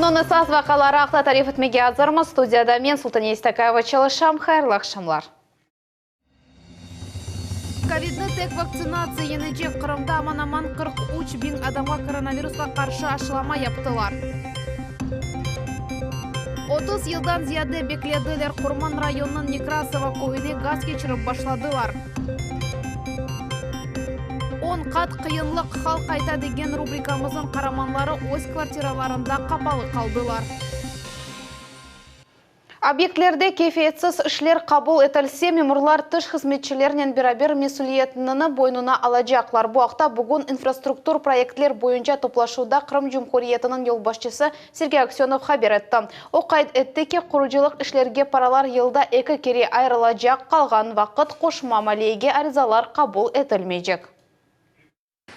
Künniñ esas vaqiaları aqta tarif etmege azırmız. Studiyada men, Sultaniye İstakayeva, çalışam. Hayırlı aqşamlar. Kovidni tek vaktsinatsiya yeñecek, Qırımda aman-aman 43 biñ adamğa koronavirusqa qarşı aşılama yaptılar. 30 yıldan ziyade beklediler, Qurman rayonınıñ Nekrasovo köyüne gaz keçirip başladılar. On qat qıyınlıq, halq ayta degen rubrikamıznıñ qaramanları öz kvartiralarında qapalı qaldılar. Obyektlerde keyfiyetsiz işler qabul etilse, memurlar tış hızmetçilernen beraber mesüliyetnini boynuna alacaqlar. Bu aqta bugün infrastruktur proyektler boyunca toplaşuvda Qırım Cumhuriyetiniñ yolbaşçısı Sergey Aksönov haber etti. O qayd etti ki, qurucılıq işlerge paralar yılda eki kere ayırılacaq, qalğan vaqıt qoşma maliyege arizalar qabul etilmeycek.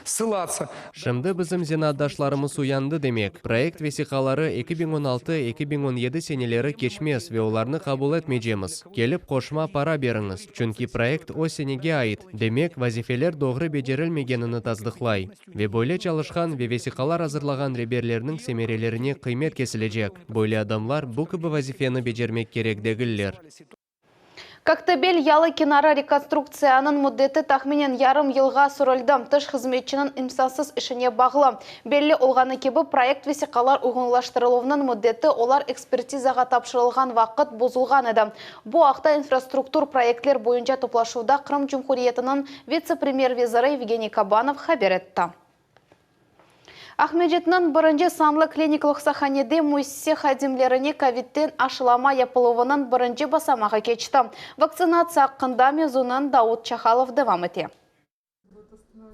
Ssılatsa. Şimdi bizim zenaatdaşlarımız uyandı demek, proyekt vesiqaları 2016, 2017 seneleri keçmez ve olarnı qabul etmeycemiz. Kelip qoşma para beriñiz, çünki proyekt o senege ait, demek, vazifeler doğru becerilmegenini tasdıqlay. Ve böyle çalışqan ve vesiqalar azırlağan reberlerniñ semerelerine qıymet kesilecek. Böyle adamlar bu kibi vazifeni becermek kerek degiller. Koktebel yalı kenarı rekonstruktsiyanıñ müddeti tahminen yarım yılğa sürüldi, tış hızmetçiniñ imzasız işine bağlı. Belli olğanı kibi, proyekt vesiqalar uyğunlaştırıluvnıñ müddeti olar ekspertizağa tapşırılğan vaqıt bozulğan edi. Bu aqta infrastruktur proyektler boyunca toplaşuvda Qırım Cumhuriyetiniñ vitse-premyer-veziri Yevgeniy Kabanov haber etti. Aqmescitniñ birinci sanlı klinik loqsahanede müessise hadimlerine kovidden aşılama yapıluvınıñ birinci basamağı keçti. Vaktsinatsiya aqqında mevzunı Daud Çahalov devam ete.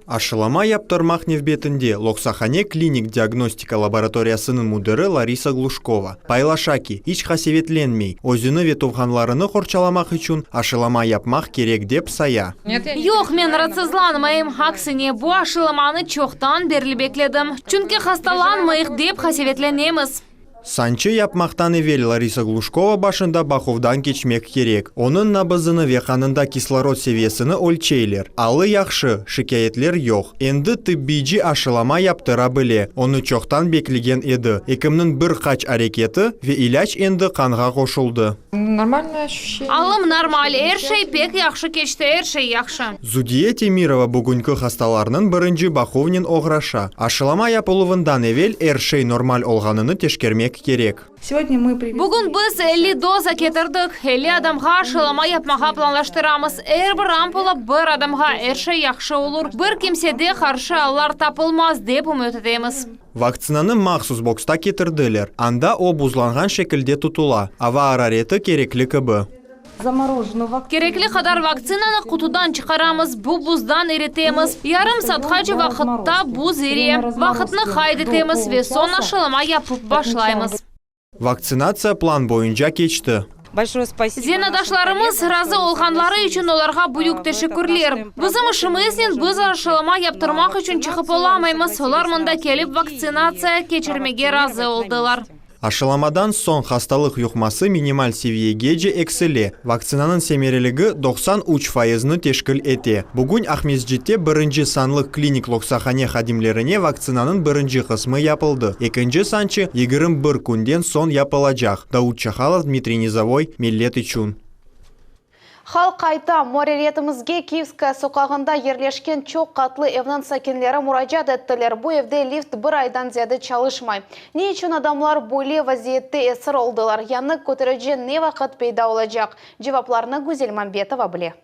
Aşılama yaptırmaq nevbetinde Loqsahane klinik diagnostika laboratoriyasınıñ müdiri Larisa Gluşkova paylaşa ki, iç qasevetlenmey, özüni ve tuvğanlarını qorçalamaq içün aşılama yapmaq kerek dep saya. Yoq, men raatsızlanmayım, aksine, bu aşılamanı çoqtan berli bekledim, çünki hastalanmayıq dep qasevetlenemiz. Sançı yapmaqtan evel Larisa Gluşkova başında baquvdan keçmek kerek. Onıñ nabızını ve qanında kislorod seviyesini ölçeyler. Alı yahşı, şikâyetler yoq. Endi tıbbiyci aşılama yaptıra bile, onı çoqtan beklegen edi. Ekimniñ bir qaç areketi, ve ilâc endi qanğa qoşuldı. Alım normal, er şey pek yahşı keçti, er şey yahşı. Zudiye Temirova bugünki hastalarnıñ birinci baquvnen oğraşa. Aşılama yapıluvından evel er şey normal olğanını teşkermek kerek. Bugün biz 50 doza ketirdik, 50 adamğa aşılama yapmağa planlaştıramız. Er bir ampula bir adamğa, er şey yahşı olur, bir kimsede qarşı allar tapılmaz, dep ümüt etemiz. Vaktsinanı mahsus boksta ketirdiler, anda o buzlanğan şekilde tutula, ava arareti kerekli kibi. Kerekli qadar vaktsinanı qutudan çıqaramız, bu buzdan iritemiz. Yarım saatqace vaqıtta buz iriy. Vaqıtnı qayd etemiz ve soñ aşılama yapıp başlaymız. Vaktsinatsiya plan boyunca keçti. Zenaatdaşlarımız razı olğanları içün olarğa büyük teşekkürler. Bizim işimiznen biz aşılama yaptırmaq içün çıqıp olamaymız, olar mında kelip vaktsinatsiya keçirmege razı oldılar. Aşılamadan soñ hastalıq yuqması minimal seviyegece eksile, vaktsinanıñ semereligi 93 fayıznı teşkil ete. Bugün Aqmescitte birinci sanlı klinik loqsahane hadimlerine vaktsinanıñ birinci qısmı yapıldı, ekinci sançı 21 künden soñ yapılacaq, Daud Çahalov, Dmitriy Nizovoy, Millet içün. Halq ayta, muarririyetimizge Kiyevskaya soqağında yerleşken çoq qatlı evniñ sakinleri muracaat ettiler, bu evde lift bir aydan ziyade çalışmay. Ne içün adamlar böyle vaziyette esir oldılar, yañı köterici ne vaqıt peyda olacaq? Cevaplarnı Güzel Mambetova bile.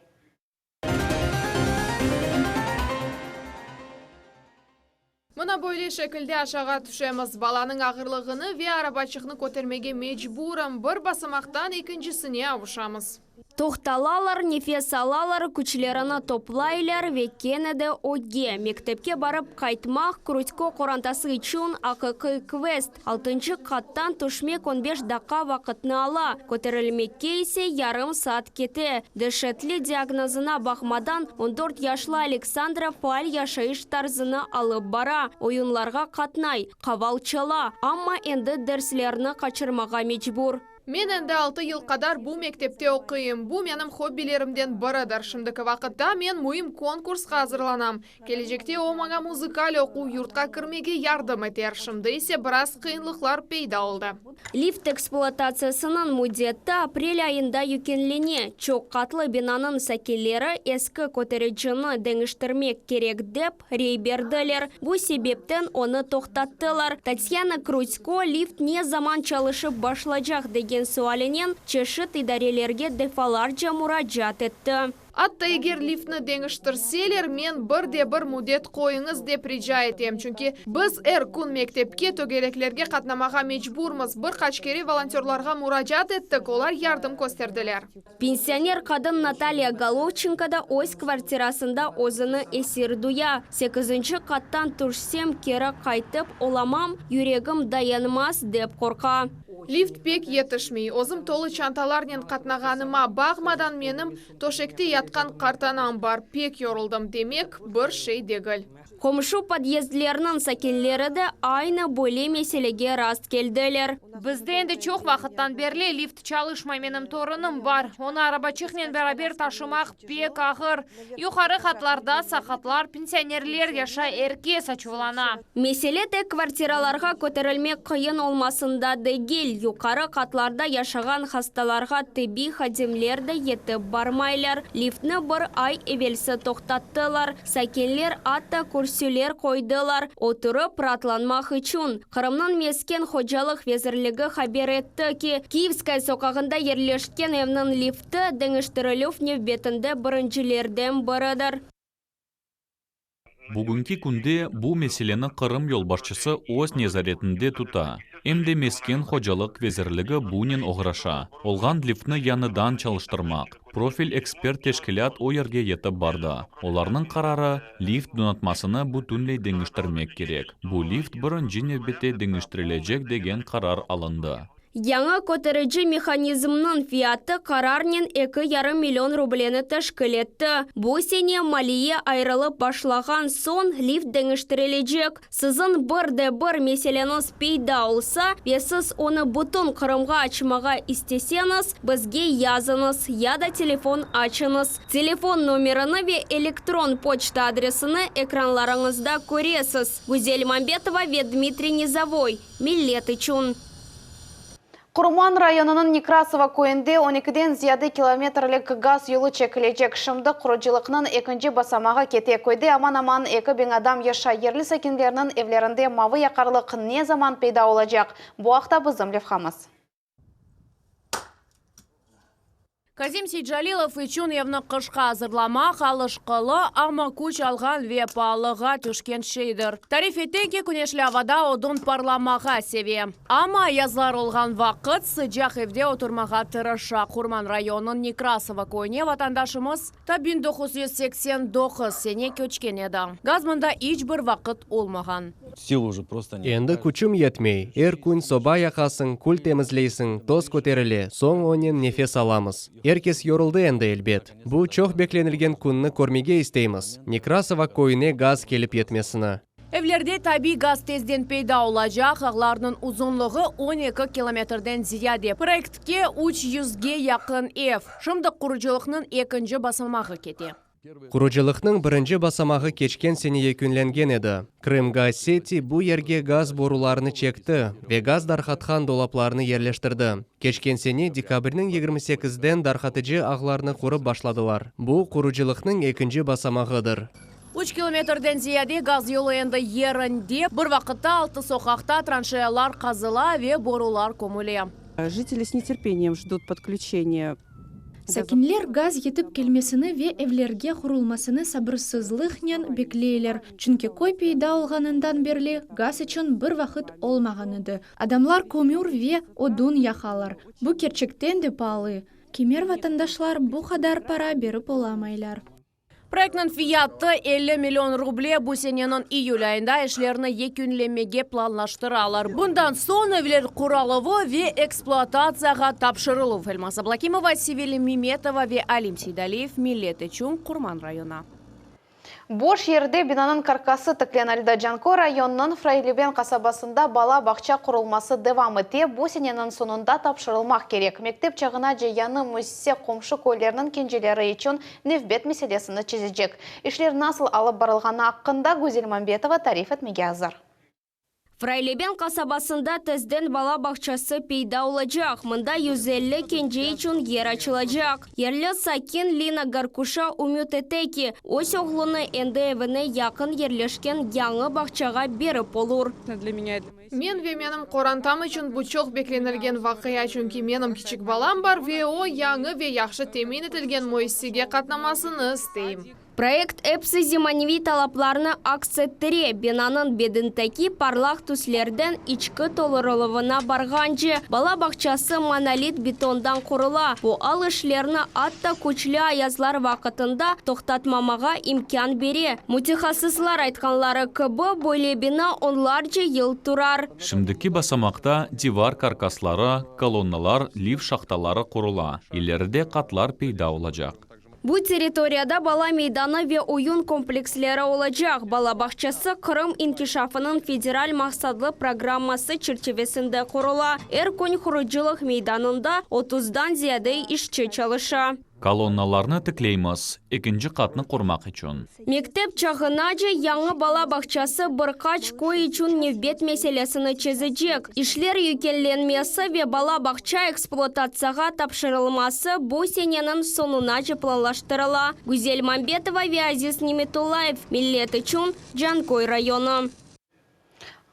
Mına böyle şekilde aşağa tüşemiz. Balanıñ ağırlığını ve arabaçıqnı kötermege mecburım. Bir basamaqtan ekincisine avuşamız. Toqtalalar, nefes alalar, küçlerini toplaylar ve kene de ögge. Mektepke barıp qaytmaq, Krutko qorantası içün aqiqiy kvest. Altıncı qattan tüşmek on beş daqqa vaqıtnı ala, köterilmekke ise yarım saat kete. Deşetli diagnozına baqmadan, on dört yaşlı Aleksandra faal yaşayış tarzını alıp bara, oyunlarğa qatnay, qaval çala, amma endi derslerni qaçırmağa mecbur. Men endi altı yıl qadar bu mektepte oquyım. Bu menim hobbilerimden biridir. Şimdiki vaqıtta men müim konkursqa azırlanam. Kelecekte o maña muzıkal oquv yurtqa kirmege yardım eter. Şimdi ise biraz qıyınlıqlar peyda oldı. Lift ekspluatatsiyasınıñ müddeti aprel ayında yükünlene. Çoq qatlı binanıñ sakinleri eski kötericini deñiştirmek kerek dep rey berdiler, bu sebepten onı toqtattılar. Tatyana Krutko lift ne zaman çalışıp başlacaq degen sualinen çeşit idarelerge defalarca muracaat etti. Atta eger liftni deñiştirseler, men bir de bir müddet qoyuñız dep rica etem, çünki biz er kün mektepke, tögereklerge qatnamağa mecburmız. Bir qaç kere volontörlarğa muracaat ettik, olar yardım kösterdiler. Pensioner qadın Natalya Golovçenko da öz kvartirasında özüni esir duya. Sekizinci qattan tüşsem, keri qaytıp olamam, yüregim dayanmaz, dep qorqa. Lift pek yetişmey. Özüm tolu çantalarnen qatnağanıma baqmadan, menim Töşekte yatqan qartanam bar, pek yoruldım demek, bir şey degil. Qomşu podyezdlerniñ sakinleri de aynı böyle meselege rast keldiler. Bizde endi çoq vaqıttan berli lift çalışmay, menim torunım bar, onı arabaçıqnen beraber taşımaq pek ağır. Yuqarı qatlarda saqatlar, pensionerler yaşay, er kes açuvlana. Mesele tek kvartiralarğa köterilmek qıyın olmasında degil, yuqarı qatlarda yaşağan hastalarğa tibbiy hadimler de yetip barmaylar. Liftni bir ay evelsi toqtattılar, sakinler atta kürsüler qoydılar, oturıp raatlanmaq içün. Qırımnıñ mesken hocalıq vezirligi haber etti ki, Kiyevskaya soqağında yerleşken evniñ lifti deñiştirilüv nevbetinde birincilerden biridir. Bugünki künde bu meseleni Qırım yolbaşçısı öz nezaretinde tuta, em de Mesken hocalıq vezirligi bunen oğraşa, olğan liftni yañıdan çalıştırmaq. Profil ekspert teşkilât o yerge yetip bardı. Olarnıñ qararı, lift donatmasını bütünley deñiştirmek kerek, bu lift birinci nevbette deñiştirilecek degen qarar alındı. Yañı köterici mehanizmniñ fiyatı qararnen eki yarım million rubleni teşkil etti. Bu sene maliye ayırılıp başlağan soñ lift deñiştirilecek. Siziñ bir de bir meseleñiz peyda olsa ve siz onı bütün Qırımğa açmağa isteseñiz, bizge yazıñız ya da telefon açıñız. Telefon nomerini ve elektron poçta adresini ekranlarıñızda köresiz. Güzel Mambetova ve Dmitriy Nizovoy, Millet içün. Qurman rayonınıñ Nekrasovo köyünde on ekiden ziyade kilometrlik gaz yolu çekilecek. Şimdi qurucılıqnıñ ekinci basamağı kete. Köyde aman-aman 2000 adam yaşay. Yerli sakinlerniñ evlerinde mavı yaqarlıq ne zaman peyda olacaq? Bu aqta bizim levhamız. Kazim Seytjalilov içün evni qışqa azırlamaq alışqılı, amma küç alğan ve paalığa tüşken şeydir. Tarif ete ki, küneşli avada odun parlamağa seve. Amma ayazlar olğan vaqıt sıcaq evde oturmağa tırışa. Qurman rayonınıñ Nekrasovo köyüne vatandaşımız ta 1989 sene köçken edi. Gaz mında iç bir vaqıt olmağan. Endi küçüm yetmey. Er kün soba yaqasıñ, kül temizleysiñ, toz köterile, soñ onen nefes alamız. Er kes yoruldı endi, elbet. Bu çoq beklenilgen künni körmege isteymiz, Nekrasova köyüne gaz kelip yetmesini. Evlerde tabiiy gaz tezden peyda olacaq, ağlarnıñ uzunlığı 12 kilometrden ziyade. Proyektke üç yüzge yaqın ev. Şimdi qurucılıqnıñ ekinci basamağı kete. Qurucılıqnıñ birinci basamağı keçken sene yekünlengen edi. Krımgazseti bu yerge gaz borularını çekti ve gaz darqatqan dolaplarnı yerleştirdi. Keçken sene dekabrniñ 28-den darqatıcı ağlarnı qurıp başladılar. Bu, qurucılıqnıñ ekinci basamağıdır. Üç kilometrden ziyade gaz yolu endi yerinde. Bir vaqıtta altı soqaqta tranşeyalar qazıla ve borular kömüle. Jiteli s neterpeniyem jdut podklüçeniya. Sakinler gaz yetip kelmesini ve evlerge qurulmasını sabırsızlıqnen bekleyler, çünki köy peyda olğanından berli gaz içün bir vaqıt olmağan edi. Adamlar kömür ve odun yaqalar. Bu kerçekten de paalı. Kimer vatandaşlar bu qadar para berip olamaylar. Proyektniñ fiyatı, 50 million ruble. Bu seneniñ iyül ayında işlerni yekünlemege planlaştıralar. Bundan soñ evler quraluvı ve ekspluatatsiyağa tapşırıluv. Elmaz Ablâkimova, Sevil Memetova ve Alim Seydaliyev, Millet içün, Qurman rayonı. Boş yerde binanıñ karkası tiklenildi. Canköy rayonınıñ Frayleben qasabasında bala bağça qurulması devam ete, bu seneniñ soñunda tapşırılmaq kerek. Mektep çağınace yañı müessise qomşu köylerniñ kenceleri içün nevbet meselesini çezecek. İşler nasıl alıp barılğanı aqqında Güzel Mambetova tarif etmege azır. Frayleben qasabasında tezden bala bağçası peyda olacaq, mında 150 kence içün yer açılacaq. Yerli sakin Lina Garkuşa ümüt ete ki, öz oğlunı endi evine yaqın yerleşken yañı bağçağa berip olur. Men ve menim qorantam içün bu çoq beklenilgen vaqia, çünki menim kiçik balam bar ve o, yañı ve yahşı temin etilgen müessisege qatnamasını isteyim. Proyekt epsi zemaneviy talaplarnı aks ettire, binanıñ bedinteki parlaq tüslerden içki tolurıluvına barğance, bala bağçası monolit betondan qurula, bu al işlerni atta küçlü ayazlar vaqıtında toqtatmamağa imkân bere. Mütehassıslar aytqanları kibi, böyle bina onlarca yıl turar. Şimdiki basamaqta divar karkasları, kolonnalar, lift şahtaları qurula, ileride qatlar peyda olacaq. Bu territoriyada bala meydanı ve oyun kompleksleri olacaq. Bala bağçası Qırım inkişafınıñ federal maqsatlı programması çerçivesinde qurula. Er kün qurucılıq meydanında otuzdan ziyade işçi çalışa. Kolonnalarnı tikleymiz, ekinci qatnı qurmaq içün. Mektep çağınace yañı bala bağçası bir qaç köy içün nevbet meselesini çezecek. İşler yüklenmesi ve bala bağça ekspluatatsiyağa tapşırılması bu seneniñ soñunace planlaştırıla. Güzel Mambetova ve Aziz Nimetullayev, Millet içün, Canköy rayonı.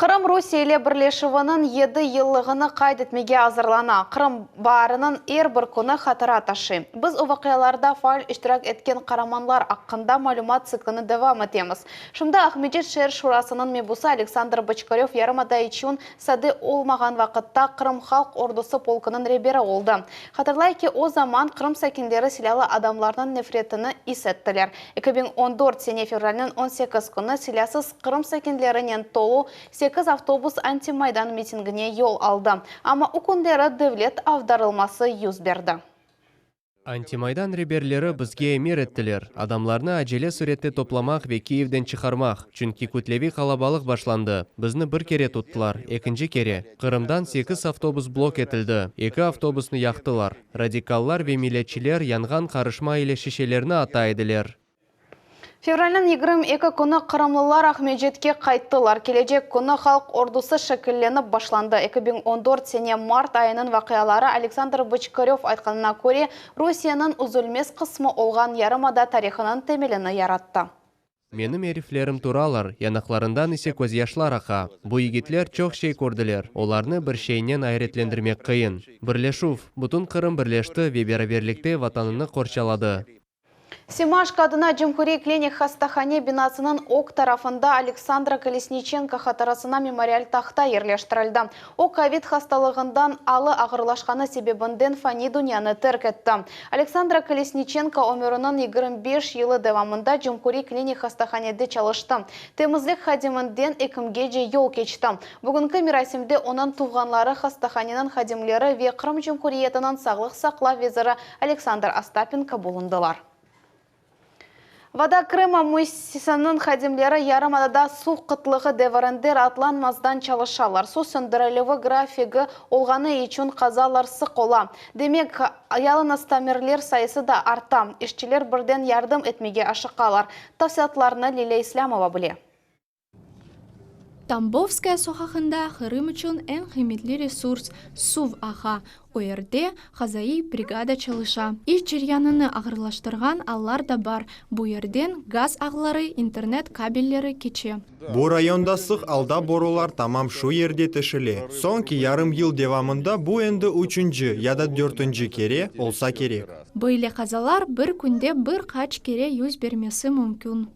Qırım Rusiye ile birleşüviniñ yedi yıllığını qayd etmege azırlana. Qırım baariniñ er bir künü hatıra taşıy. Biz o vaqialarda faal iştirak etken qaramanlar aqqında malümat tsiklini devam etemiz. Şimdi Aqmescit şeer şurasınıñ mebusı Aleksandr Boçkaröv yarımada içün sade olmağan vaqıtta Qırım halq ordusı polkınıñ reberi oldı. Hatırlay ki, o zaman Qırım sakinleri silâlı adamlarnıñ nefretini is ettiler. 2014 sene fevralniñ 18 künü silâsız Qırım sakinlerinen tolu sekiz avtobus anti-Maydan mitingine yol aldı. Amma o künleri devlet avdarılması yüz berdi. Anti-Maydan reberleri bizge emir ettiler, adamlarnı acele sürette toplamaq ve Kiyevden çıqarmaq, çünki kütleviy qalabalıq başlandı. Bizni bir kere tuttılar, ekinci kere. Qırımdan sekiz avtobus blok etildi, eki avtobusnı yaqtılar. Radikallar ve milletçiler yanğan qarışma ile şişelerni ata ediler. Fevralniñ 22 künü qırımlılar Aqmescitke qayttılar. Kelecek künü halq ordusı şekillenip başlandı. 2014 sene mart ayınıñ vaqiaları, Aleksandr Boçkaröv aytqanına köre, Rusiyeniñ üzülmez qısmı olğan yarımada tarihınıñ temelini yarattı. Menim eriflerim turalar, yanaqlarından ise közyaşlar aqa. Bu yigitler çoq şey kördiler, olarnı bir şeynen ayretlendirmek qıyın. Birleşüv, bütün Qırım birleşti ve beraberlikte Vatanını qorçaladı. Semaşko adına Cumhuriy klinik hastahane binasınıñ ög tarafında Aleksandra Kolesniçenko hatırasına memorial tahta yerleştirildi. O, kovid hastalığından alı ağırlaşqanı sebebinden fani dünyanı terk etti. Aleksandra Kolesniçenko ömüriniñ 25 yılı devamında Cumhuriy klinik hastahanede çalıştı, temizlik hadiminden ekimgece yol keçti. Bugünki merasimde onıñ tuvğanları, hastahaneniñ hadimleri ve Qırım Cumhuriyetiniñ sağlıq saqlav veziri Aleksandr Ostapenko bulundılar. Voda Krıma müessisesiniñ hadimleri yarımadada suv qıtlığı devirinde raatlanmazdan çalışalar. Suv söndürilüvi grafigi olğanı içün qazalar sıq ola. Demek, yalıñız tamirler sayısı da arta. İşçiler birden yardım etmege aşıqalar. Tafsilâtlarnı Lilâ İslâmova bile. Tambovskaya soqağında Qırım içün eñ qıymetli resurs, suv ağa. O yerde qazaiy brigada çalışa. İş ceryanını ağırlaştırğan allar da bar, bu yerden gaz ağları, internet kabelleri keçe. Bu rayonda sıq alda borular tamam şu yerde teşile. Soñki yarım yıl devamında bu endi üçünci ya da dörtünci kere olsa kerek. Böyle qazalar bir künde bir qaç kere yüz bermesi mümkün.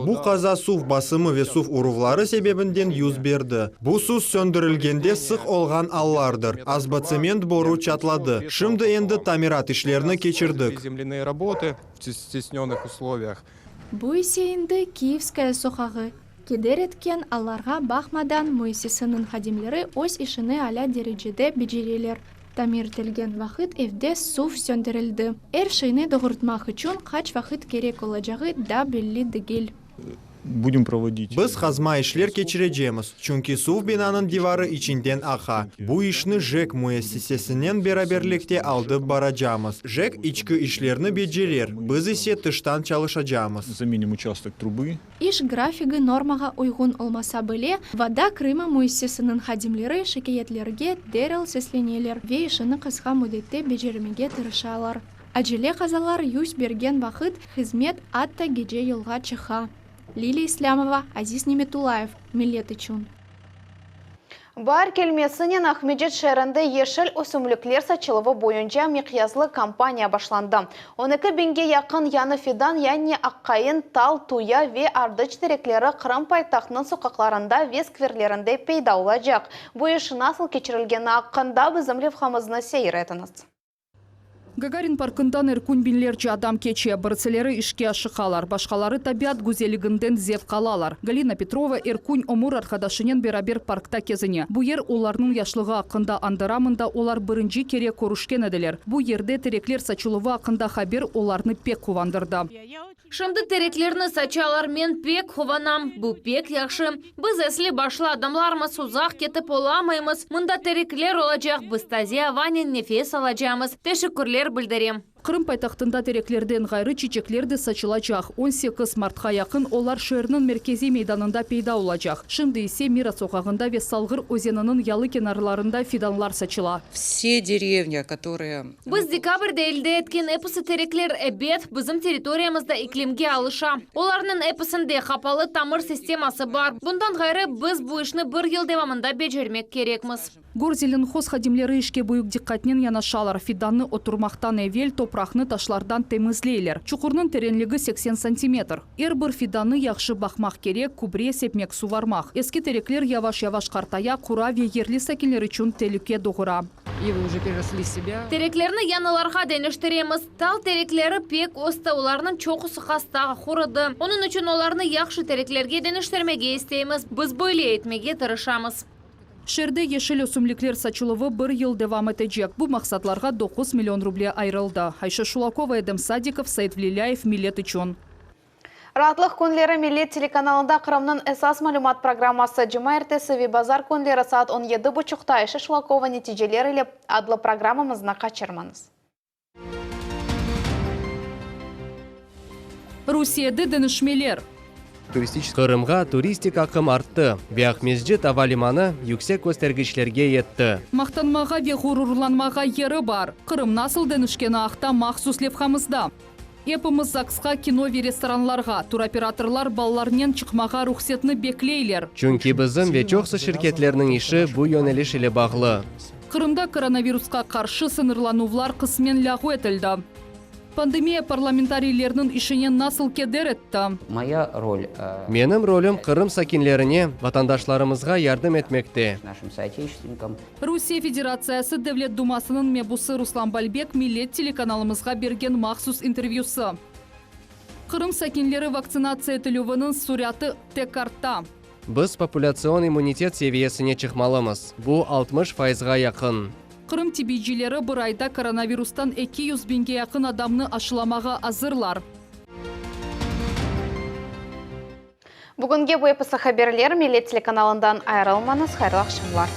Bu qaza suv basımı ve suv uruvları sebebinden yüz berdi. Bu suv söndürilgende sıq olğan allardır. Azbotsement boru çatladı. Şimdi endi tamirat işlerini keçirdik. Bu ise endi Kiyevskaya soqağı. Keder etken allarğa baqmadan, müessiseniñ hadimleri öz işini alâ derecede becereler. Tamir etilgen vaqıt evde suv söndürildi. Er şeyni doğurtmaq içün qaç vaqıt kerek olacağı da belli degil. Budem provodit. Biz qazma işler keçirecemiz, çünki suv binanıñ divarı içinden aqa. Bu işni JEK müessisesinen beraberlikte aldıp baracamız. JEK içki işlerni becerer, biz ise tıştan çalışacamız. Zamenim uçastok trubı. İş grafigi normağa uyğun olmasa bile, Voda Krıma müessisesiniñ hadimleri şikâyetlerge deral sesleneler ve işini qısqa müddette becermege tırışalar. Acele qazalar yüz bergen vaqıt hızmet atta gece yolğa çıqa. Lilâ İslâmova, Aziz Nimetullayev, Millet içün. Baar kelmesinen Aqmescit şeerinde yeşil ösümlikler saçıluvı boyunca miqyaslı kampaniya başlandı. On eki biñge yaqın yañı fidan, yani aqqayın, tal, tuya ve ardıç terekleri Qırım paytahtınıñ soqaqlarında ve skverlerinde peyda olacaq. Bu iş nasıl keçirilgeni aqqında bizim levhamıznı seyir etiñiz. Gagarin parkından er kün biñlerce adam keçe. Birisileri işke aşıqalar, başqaları tabiat güzelliginden zevq alalar. Galina Petrova er kün ömür arqadaşınen beraber parkta kezine. Bu yer olarnıñ yaşlığı aqqında añdıra, mında olar birinci kere körüşken ediler. Bu yerde terekler saçıluvı aqqında haber olarnı pek quvandırdı. Şimdi tereklerni saçalar, men pek quvanam, bu pek yahşı. Biz esli-başlı adamlarmız, uzaq ketip olamaymız, mında terekler olacaq, biz taze avanen nefes alacamız, teşekkürler bildirem. Qırım paytahtında tereklerden ğayrı çiçekler de saçılacaq. On sekiz martqa yaqın olar şeerniñ merkeziy meydanında peyda olacaq. Şimdi ise Mira soqağında ve Salğır özeniniñ yalı kenarlarında fidanlar saçıla. Vse derevya, kotorıye. Biz dekabrde elde etken episi terekler, ebet, bizim territoriyamızda iklimge alışa. Olarnıñ episinde qapalı tamır sisteması bar. Bundan ğayrı, biz bu işni bir yıl devamında becermek kerekmiz. Gorzelenhoz hadimleri işke büyük diqqatnen yanaşalar. Fidannı oturmaqtan evel topraqnı taşlardan temizleyler. Çuqurnıñ terenligi 80 santimetr. Er bir fidannı yahşı baqmaq kerek, kübre sepmek, suvarmaq. Eski terekler yavaş-yavaş qartaya, qura ve yerli sakinler içün telüke doğura. Tereklerni yañılarğa deñiştiremiz. Tal terekleri pek östi, olarnıñ çoqusı hasta, qurudı. Onıñ içün olarnı yahşı tereklerge deñiştirmege isteymiz. Biz böyle etmege tırışamız. Şeerde yeşil ösümlikler saçıluvı bir yıl devam etecek. Bu maqsatlarğa 9 million ruble ayırıldı. Ayşe Şulakova, Edem Sadikov, Said Vlilâyev, Millet içün. Raatlıq künleri Millet telekanalında Qırımnıñ esas malümat programması cumaertesi ve bazar künleri saat on yedi buçuqta Ayşe Şulakova neticeler ile adlı programmamıznı qaçırmañız. Rusiyede deñişmeler. Qırımğa turistik aqım arttı ve Aqmescit ava limanı yüksek köstergiçlerge yetti. Maqtanmağa ve ğururlanmağa yeri bar. Qırım nasıl deñişkeni aqta mahsus levhamızda. Epimiz ZAGSqa, kino ve restoranlarğa, turoperatorlar balalarnen çıqmağa ruhsetni bekleyler. Çünki bizim ve çoqusı şirketlerniñ işi bu yöneliş ile bağlı. Qırımda koronavirusqa qarşı sıñırlanuvlar qısmen lâğu etildi. Pandemiya parlamentariylerniñ işine nasıl keder etti? Moya rol. Menim rolüm Qırım sakinlerine, vatandaşlarımızğa yardım etmekte. Našim sootечественникам. Rusiye Federatsiyası Devlet Dumasınıñ mebusı Ruslan Balbek Millet telekanalımızğa bergen mahsus intervyüsı. Qırım sakinleri vaktsinatsiya etilüviniñ suratı tek arta. Biz populâtsion immunitet seviyesine çıqmalımız, bu 60 fayızğa yaqın. Qırım tibiycileri bir ayda koronavirustan 200 biñge yaqın adamnı aşılamağa azırlar. Bugünge bu episi haberler, Millet telekanalından ayırılmañız, hayırlı aqşamlar.